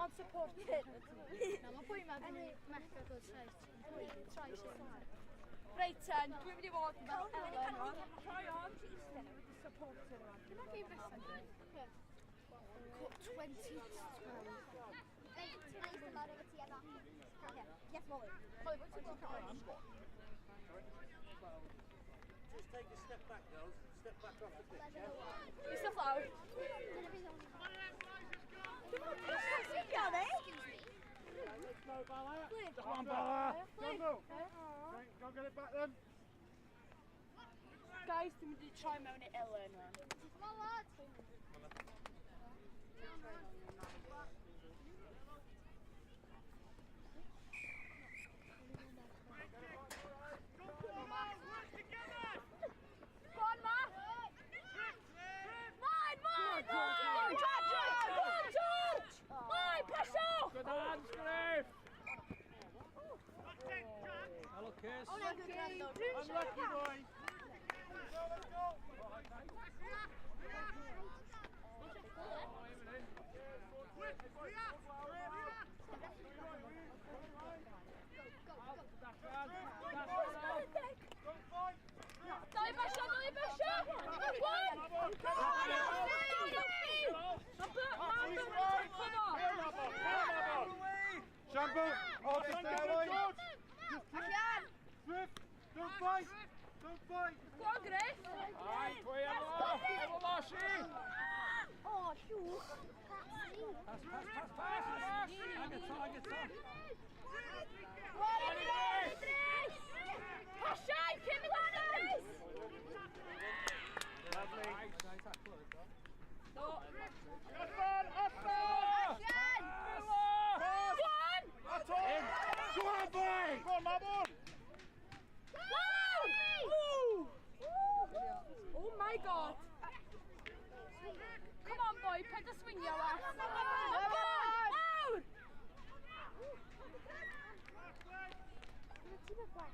On supported. Na, mae pwy ma dwi'n mecca good size. Try sy'n. Reit ten, dwi'n mynd i fod yn fel Ellen rwan. Try on. Supported rwan. Dyma gêm nesaf. 20 to 12. Reit, nice lawr efo ti efo. Yes, Molly. Molly, what's your camera? Just take a step back, girls. Step back off the pitch, yeah? Eistedd lawr. Excuse me. Let's go, Bala. Come on, Bala. Go, go. Go get it back then. Guys, dwi'n mynd i troi mewn i Ellen rwan. Come on, lads. Go on, Ma! Mine, mine, mine! George, go on, George! Mine, pass off! Good hands, Griff. Hello, Kiss. Unlucky, boy. Let's go, let's go. Dal i basio, dal i basio! One! Go on, Shampoo, off the line. Swift, don't fight, don't fight. Go on, Griff! Aye, pwy efo? Efo Mashi! Oh, llwch. Pass, pass, pass, pass! Agata, agata! Go on, Idris! Pasiau, cyn mynd lan, Idris! Lovely. Nice, nice tackle. Do. Allan, allan! Go on! At all! Go on, boy! Go on, Mabon! Wow! Ooh. Oh my god! Come on, boy, paid â swingio wa. Come on! Lawr!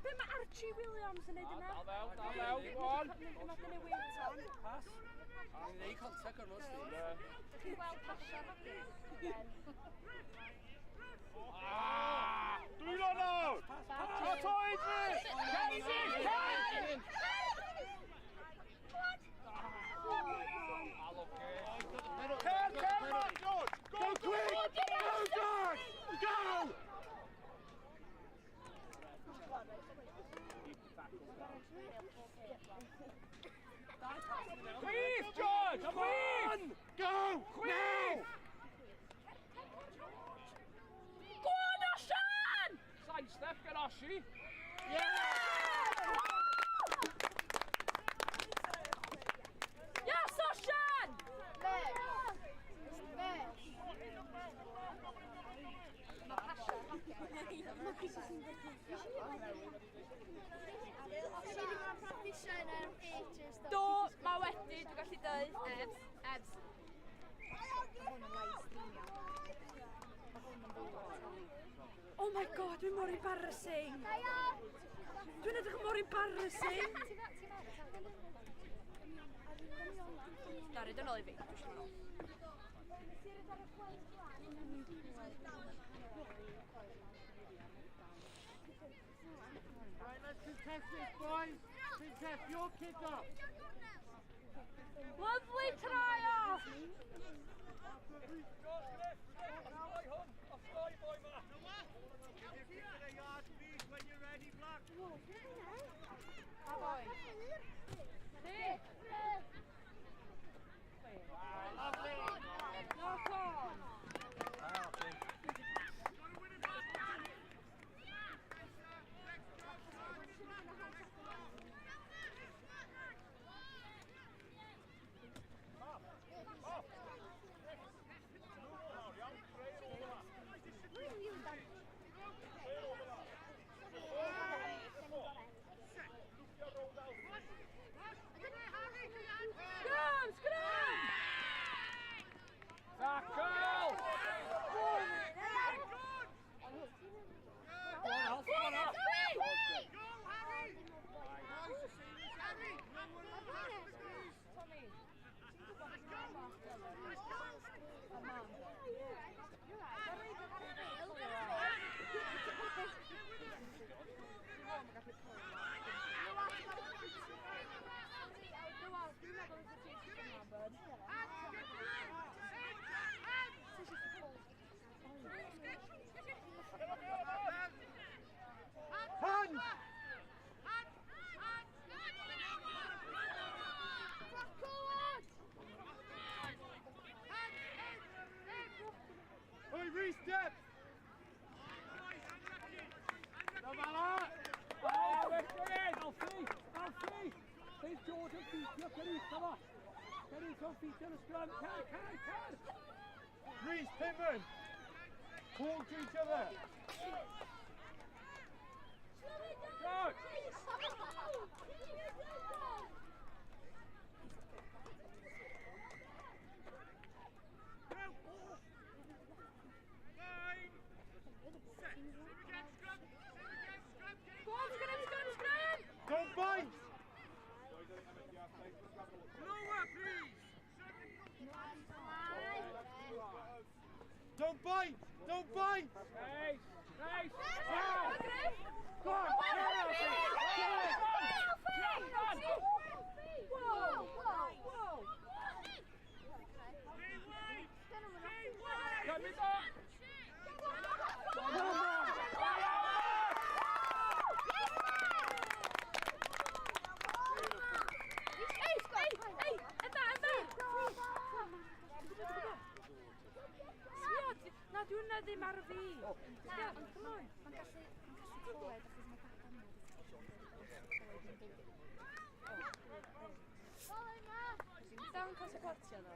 Be mae Archie Williams yn neud yna? Dal fewn, dal fewn, go on! Mae gen i weight on. Pass. Ni'n neud contact arno, Steve. Dych chi'n gweld pasio? Ah! Dwylo nawr! Pass, pass! Ato, Idris! Ken, Idris, Ken! Ken, Ken, man, George! Go quick! Go, George! Go! Chwith, George! Chwith! Go! Chwith! Go on, Osian! Side step, get Oshi. Yes, Osian! Do, mae wedi, dwi'n gallu dweud. Ebs, ebs. Oh my god, dwi'n mor embarrassing. Dwi'n edrych mor embarrassing. Na, rhaid yn ôl i fi. Dwi eisiau nôl. Right, let's contest this, boys. Contest your kick off. Lovely try off! Knock on! Scrum! Scrum! Tackle! Don't feet on the scrum. Car, car, car. Reese, Pittman. Talk to each other. George. Go on, scrum, scrum, scrum! Don't bite! Lower, please! Don't bite! Don't bite! Nice! Nice! Go on! Whoa! Whoa! Whoa! Come in there! Na, dwi'n na ddim ar fi. Na, ond come on. Mae'n gallu clywed achos mae dad yn Dal yn cael supportio ddo.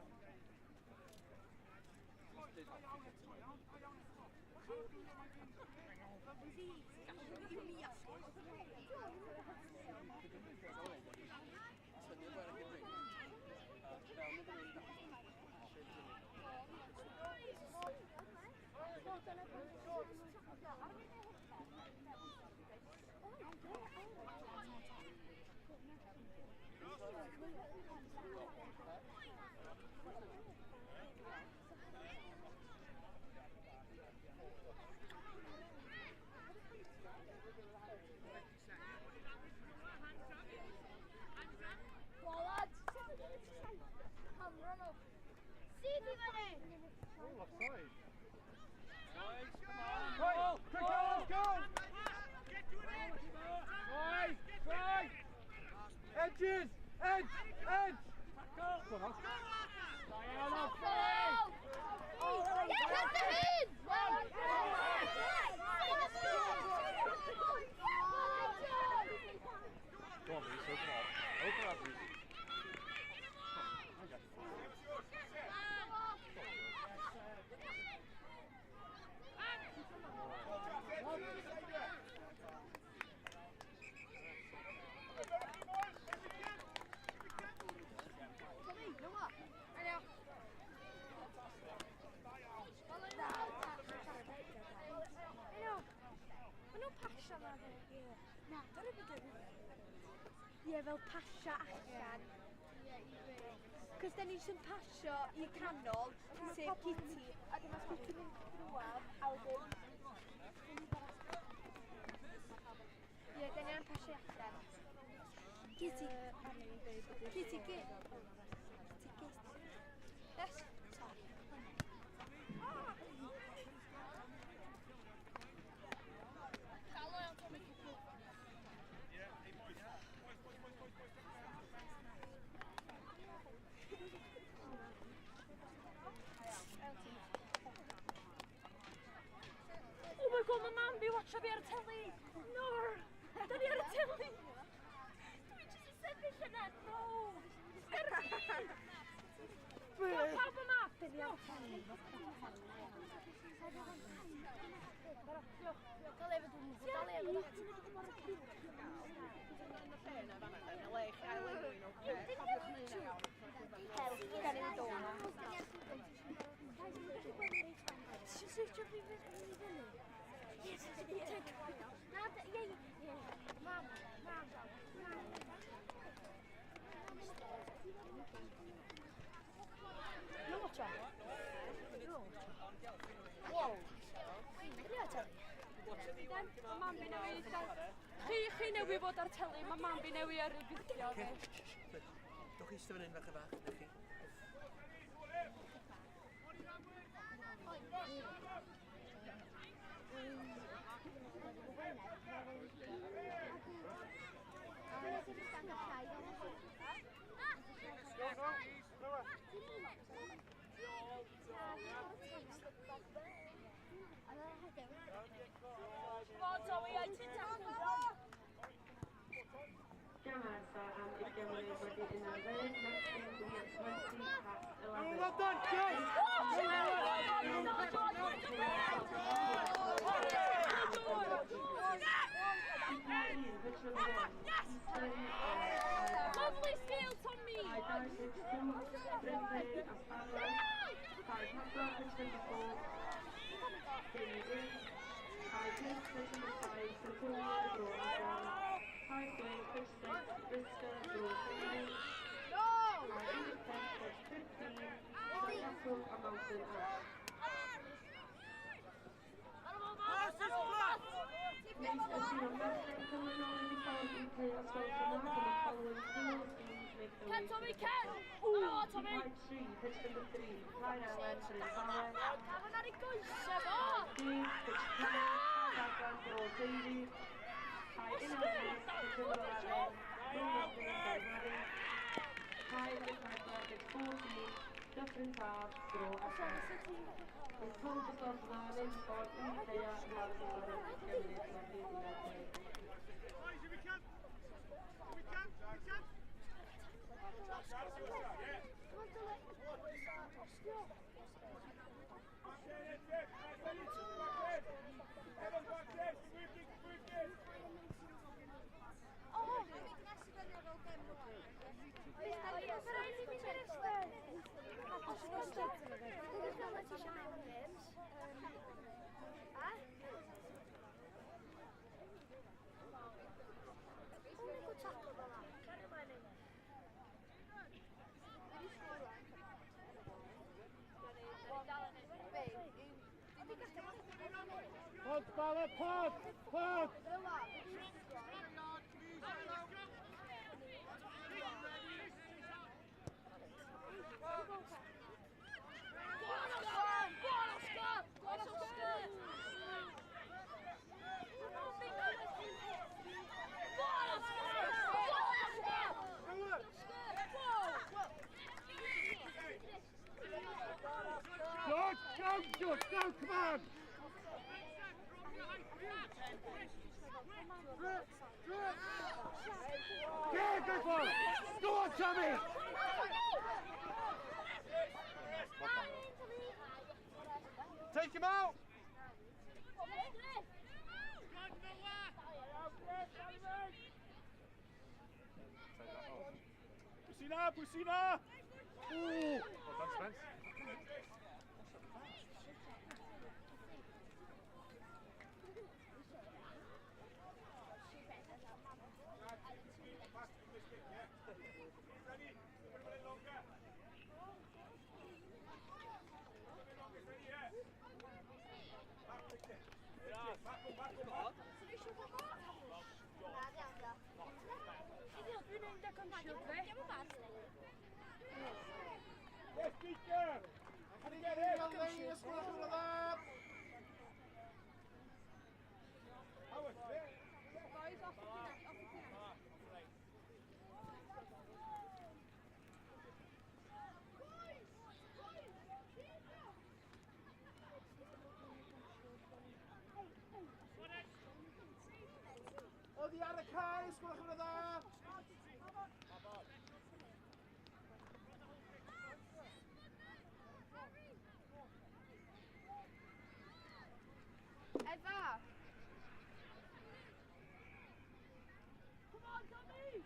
Oh, offside. Right, quick, let's go! Try! Try! Edges! Edge! Edge! Come on. Diana, play! Yes, the head! Go on, Reece, open up. Open up, Reece. Ie, fel pasio allan. Cos da ni jyst yn pasio i canol, sef Kitty, a dyma Kitty mynd drwad, a wedyn... Ie, da ni yn pasio allan. Kitty. Kitty, get. Kitty, get. Yes. Sorry. Oh my god, mae mam fi watcha fi ar y teli! No! Da ni ar y teli! Dwi jyst yn sefyll yna! No! Ar fi! Go, pawb yma! Da ni ar y teli. Mae mam fi newydd... Chi newydd fod ar teli, mae mam fi newydd ar y fideo fi. Dewch i eistedd fan hyn fach y fach, neu chi. Come on, Zoe, I ti tackle. Dyma am 20 munud wedi 11, 19, 20. 11. Well done, go! Lovely steal, Tommy! Ken, Tommy, Ken! Oh, Tommy! Pitch number 3, Pod, pod! George, go, George, go, come on! Yeah, good one! Go on, Tommy! Take him out! Pusina, Pusina! Ooh! Well done, Spence. Oddi ar y cae, gwelwch yn dda. Eva! Come on, Tommy!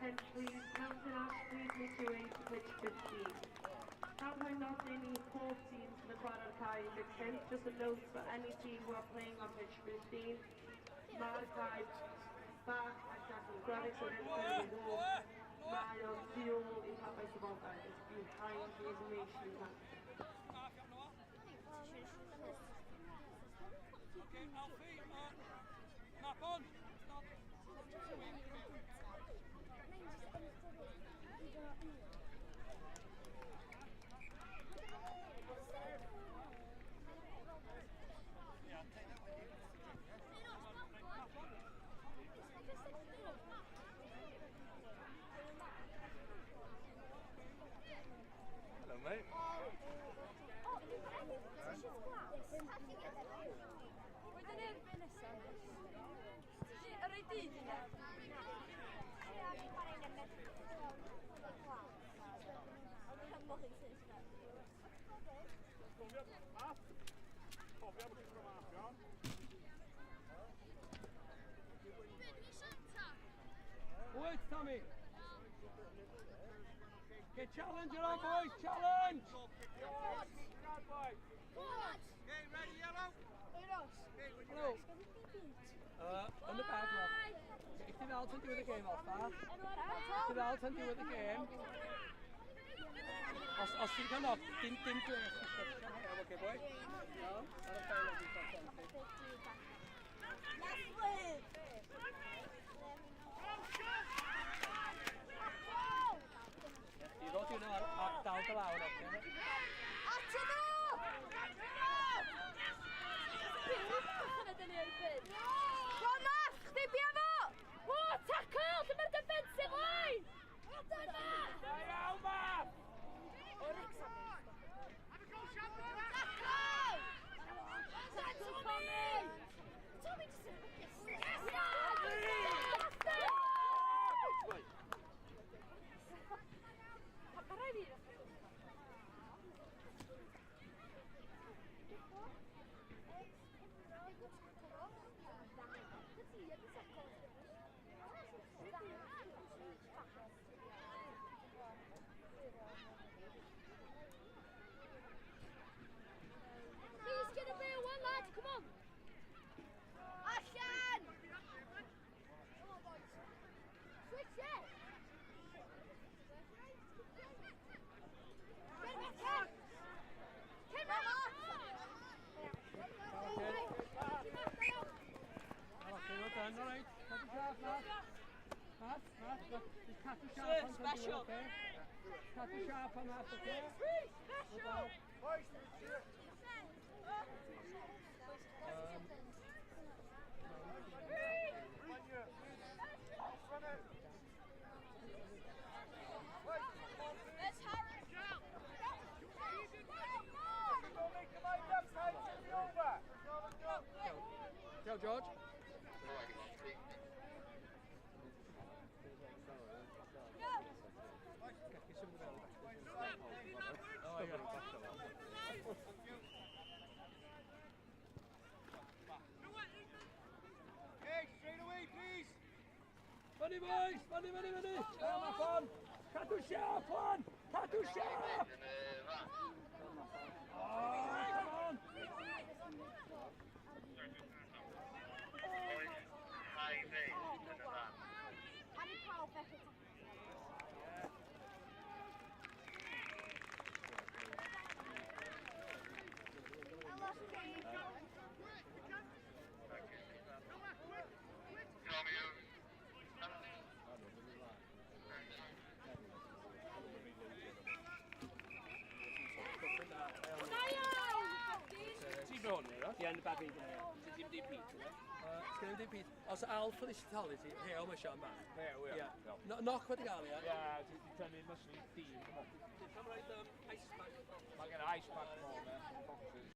15, please, Mountain Ash, please make your way to pitch 15. Rhaid rhoi nodyn i pob tîm sydd yn chwarae'r cae 15. Just a note for any team who are playing on pitch 15. Mae'r cae bach ac yn graddau sy'n edrych yn ôl. Mae o tu ôl i pabell y bobl. It's behind the information pack. Okay, Alfie, map on. Stop. Hello, mate. Wedyn erbyn nesaf. Yr ei dydd yna. Wait, Tommy. Okay, challenge it on, boys, challenge! Okay, ready, yellow? Hello. Yn y bag, Rob. I ti ddal tan diwedd y gêm, Alffa. Ti ddal tan diwedd y gêm. Os ti'n cael knock, dim gles. Okay, boy? No? Ar y ffael o'n I ddod i hwnna a dal dy lawr, oce? Atyn nhw! Go Math, chdi bia fo! O, tackle! Lle mae'r defensive line? Well done, Math! Da iawn, Math! Tackle! Well done, Tommy! Tommy just... Yes! Yes! Please get a real one, lads. Come on. Allan! Come on, boys. Switch it. Get back in. Come on. Okay, well done, all right. Cadw sharp, Matt. Matt, look, just cadw sharp on special. Okay? Cadw sharp on that, okay? Special. Go, George. Oh, yeah. Hey, straight away, please. Money, boys! Money, money, money! Come on! Cadw sharp on! Cadw sharp! Oh, come on! Ie, yn y bag fi. Ti'n dim Pete, yna? Sgen i'm dim Pete. Os Alf oedd eisiau talu ti, rhew mae Sian bach. Rhew, ie. Knock wedi gael, ie? Ie, ti wedi tynnu muscle dîm. Pam roed ice pack? Mae gen ice pack mor, boxes.